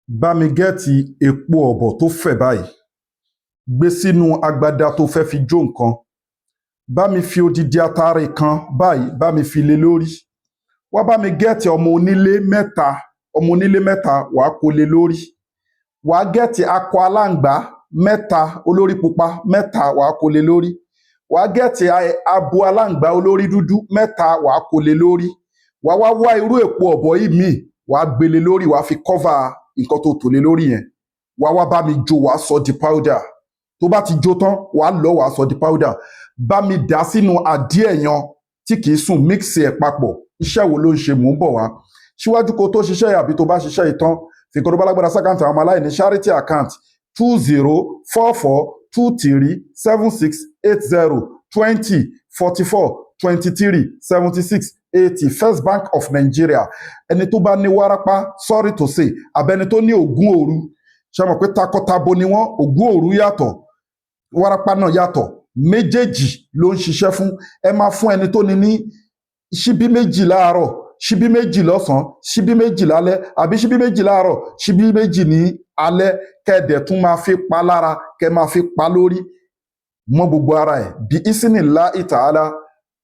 Bá mi get èpo ọ̀bọ̀ tó fẹ̀ báyìí, gbé sínú agbada tó fẹ́ fi jó nǹkan. Bá mi fi odidi atare kan báyìí, bá mi fi lé lórí. Wá bá mi get ọmọ onílé mẹ́ta, ọmọ onílé mẹ́ta, wàá kó lé lórí. Wàá get akọ aláǹgbá mẹ́ta olórí pupa mẹ́ta, wàá kó lé lórí. Wàá get abo aláǹgbá olórí dúdú mẹ́ta, wàá kó lé lórí. Wàá wá wá irú èpo ọ̀bọ̀ yìí míì, wàá gbélé lórí, wàá fi cover nǹkan tó tò lé lórí yẹn. Wàá wá bá mi jó, wàá sọ di powder. Tó bá ti jó tán, wàá lọ, wàá sọ di powder. Bá mi dà sínú àdí ẹ̀yan tí kìí sùn, mix ẹ̀ papọ̀. Iṣẹ́ wo ló ń ṣe? Mò ń bọ̀ wá. Síwájú kó tó ṣiṣẹ́ yìí àbí tó bá ṣiṣẹ́ yìí tán, fi nǹkan tó bá lágbára sí account àwọn ọmọ aláìní, charity account: 2044237680, 2044237680, First Bank of Nigeria. Ẹni tó bá ní wárápá, sorry to say, àbẹni tó ní ògún òru, ṣe mọ̀ pé takọtabo ni wọ́n? Ògún òru yàtọ̀, wárápá náà yàtọ̀. Méjèèjì ló ń ṣiṣẹ́ fún. Ẹ máa fún ẹni tó ní ní ṣíbí 2 láàárọ̀, ṣíbí 2 lọ́sàn-án, ṣíbí 2 lálẹ́, àbí ṣíbí 2 láàárọ̀, ṣíbí 2 ní alẹ́. Kẹ́ẹ̀dẹ̀ tún máa fi pa lára, kẹ́ máa fi pa lórí mọ́ gbogbo ara ẹ̀. Bi idhnillahi ta'ala,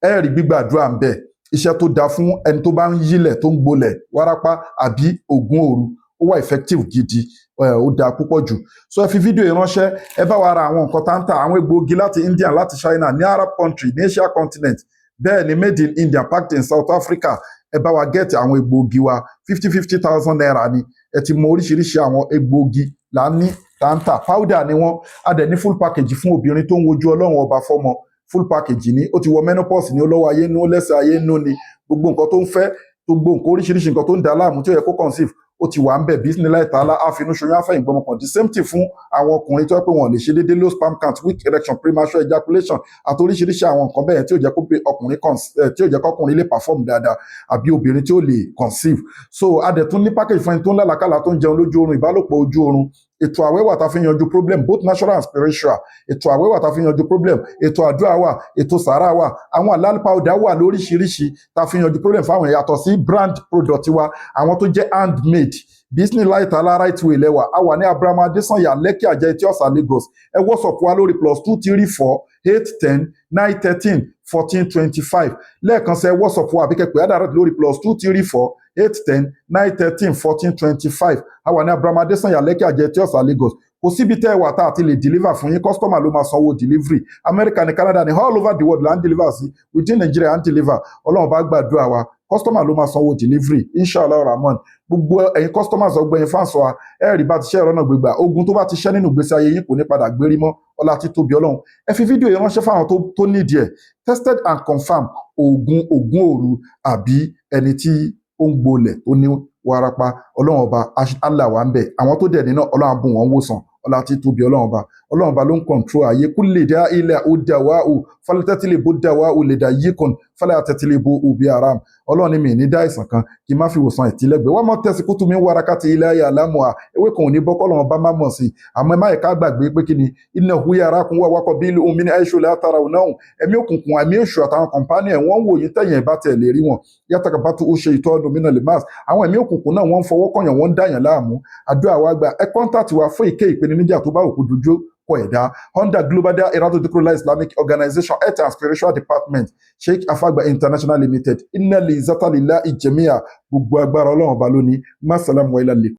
ẹ rí gbígbàdúrà ń bẹ̀. Iṣẹ́ tó dáa fún ẹni tó bá ń yílẹ̀, tó ń gbolẹ̀, wárápá àbí ògún òru, ó wà effective gidi, ó dáa púpọ̀ jù. So ẹ fi fídíò yìí ránṣẹ́, ẹ bá wa ra àwọn nǹkan tá ń tà, àwọn egbòogi láti India, láti China, ní Arab country, ní Asia continent. Bẹ́ẹ̀ ni, made in India, packed in South Africa. Ẹ bá wa get àwọn egbòogi wa, 50-50 thousand naira ni. Ẹ ti mọ oríṣiríṣi àwọn egbòogi là ń ní tá ń tà. Powder ni wọ́n. A dẹ̀ ní full package fún obìnrin tó ń wojú Ọlọ́run Ọba fọ́mọ. Full package ni. Ó ti wọ menopause ní, ó lọ́wọ́ ayé nú, ó lẹ́sẹ̀ ayé nú ni, gbogbo nǹkan tó ń fẹ́, gbogbo nǹkan, oríṣiríṣi nǹkan tó ń dà á láàmú tí ó yẹ kó conceive, ó ti wà ń bẹ̀. Bi idhnillahi ta'ala, àfinúṣoyún, àfẹ̀yìngbọ́mọkàn. The same thing fún àwọn ọkùnrin tó yẹ pé wọn lè ṣe déédéé, low sperm count, weak erection, premature ejaculation àti oríṣiríṣi àwọn nǹkan bẹ́ẹ̀ tí ò jẹ́ kó pé ọkùnrin tí ò jẹ́ kọkùnrin lè perform dáadáa, àbí obìnrin tí ó lè conceive. So a dẹ̀ tún ní package fún ẹni tó ń lálàkàlà, tó ń jẹun lójú oorun, ìbálòpọ̀ ojú oorun. Ètò àwẹ̀ wà tá a fi ń yanjú problem, both natural and spiritual. Ètò àwẹ̀ wà tá a fi ń yanjú problem, ètò àdúrà wà, ètò sàrà wà, àwọn halal powder wà lóríṣiríṣi tá a fi ń yanjú problem fáwọn èèyàn, yàtọ̀ sí brand product wa, àwọn tó jẹ́ handmade. Bi idhnillahi ta'ala, right way lẹ́wà. A wà ní Abraham Adesanya, Lekki, Ajah, Etí Ọ̀sà, Lagos. Ẹ WhatsApp wa lórí +2348109131425. Lẹ́ẹ̀kan sẹ́, WhatsApp wa àbí kẹ́ pè á direct lórí +2348109131425. A wà ní Abraham Adesanya, Lekki, Ajah, Etí Ọ̀sà, Lagos. Kò síbi tẹ́ ẹ wà tá a ti lè deliver fún yín. Customer ló máa sanwó delivery. America ní, Canada ní, all over the world là ń deliver sí. Within Nigeria à ń deliver. Ọlọ́run bá gbàdúrà wa. Customer ló máa sanwó delivery, inshallah rahman. Gbogbo ẹ̀yin customers, ọgbẹ́yin fans wa, ẹ rí bá ti ṣe ẹ̀rọ náà gbégbá. Ogun tó bá ti ṣẹ́ nínú ìgbésí ayé yín kò ní padà gbérí mọ́. Ọlá tí tóbi Ọlọ́run. Ẹ fi fídíò yìí ránṣẹ́ fáwọn tó nídìí ẹ̀, tested and confirmed oògùn ògùn òru àbí ẹni tí ó ń gbolẹ̀, tó ní warapa. Ọlọ́run Ọba Allah wà ń bẹ̀. Àwọn tó dẹ̀ nínú, Ọlọ́run á bùn wọ́n wòsàn. Ọlá tí tóbi Ọlọ́run Ọba. Ọlọ́run Ọba ló ń control ayé. Kú lè dá ilẹ̀ ó dà wá o falẹ́tẹ́tìlẹ̀ bó dà wá o lè dà yí kan falẹ́ àtẹ́tìlẹ̀ bó o bí aram. Ọlọ́run ní mi ní dá ìsàn kan kí n má fi wòsàn ìtìlẹ́gbẹ̀ẹ́ wọ́n mọ̀ tẹ̀sí kútu mi wárakàtì ilẹ̀ ayé àlámùá. Ewé kan ò ní bọ́kọ́ lọ́wọ́ bá má mọ̀ sí. Àmọ́ ẹ má yẹ ká gbàgbé pé kí ni iná huya arákùn wà wákọ̀ bí omi ní àìṣó látara òun náà. Ẹ̀mí òkùnkùn, ẹ̀mí èṣù àtàwọn company ẹ̀, wọ́n ń wò yín tẹ̀yìn ẹ̀ bá tẹ̀ lè rí wọn. Yàtàkà bá tó ó ṣe ìtọ́nu mí náà lè máa àwọn ẹ̀mí òkùnkùn náà, wọ́n ń fọwọ́ kọ̀yàn, wọ́n ń dàyàn láàmú. Àdúrà wa gbà. Ẹ contact wa fún ìké ìpèníjà tó bá òkú dojú kọ ẹ̀dá under Global Dahiratu Dhikrlahi Islamic Organization, Health and Spiritual Department, Sheikh Afagba International Limited. Inna li zata lillahi jami'a. Gbogbo agbára, Ọlọ́run Ọba lónìí. Masalam wa ilà lè.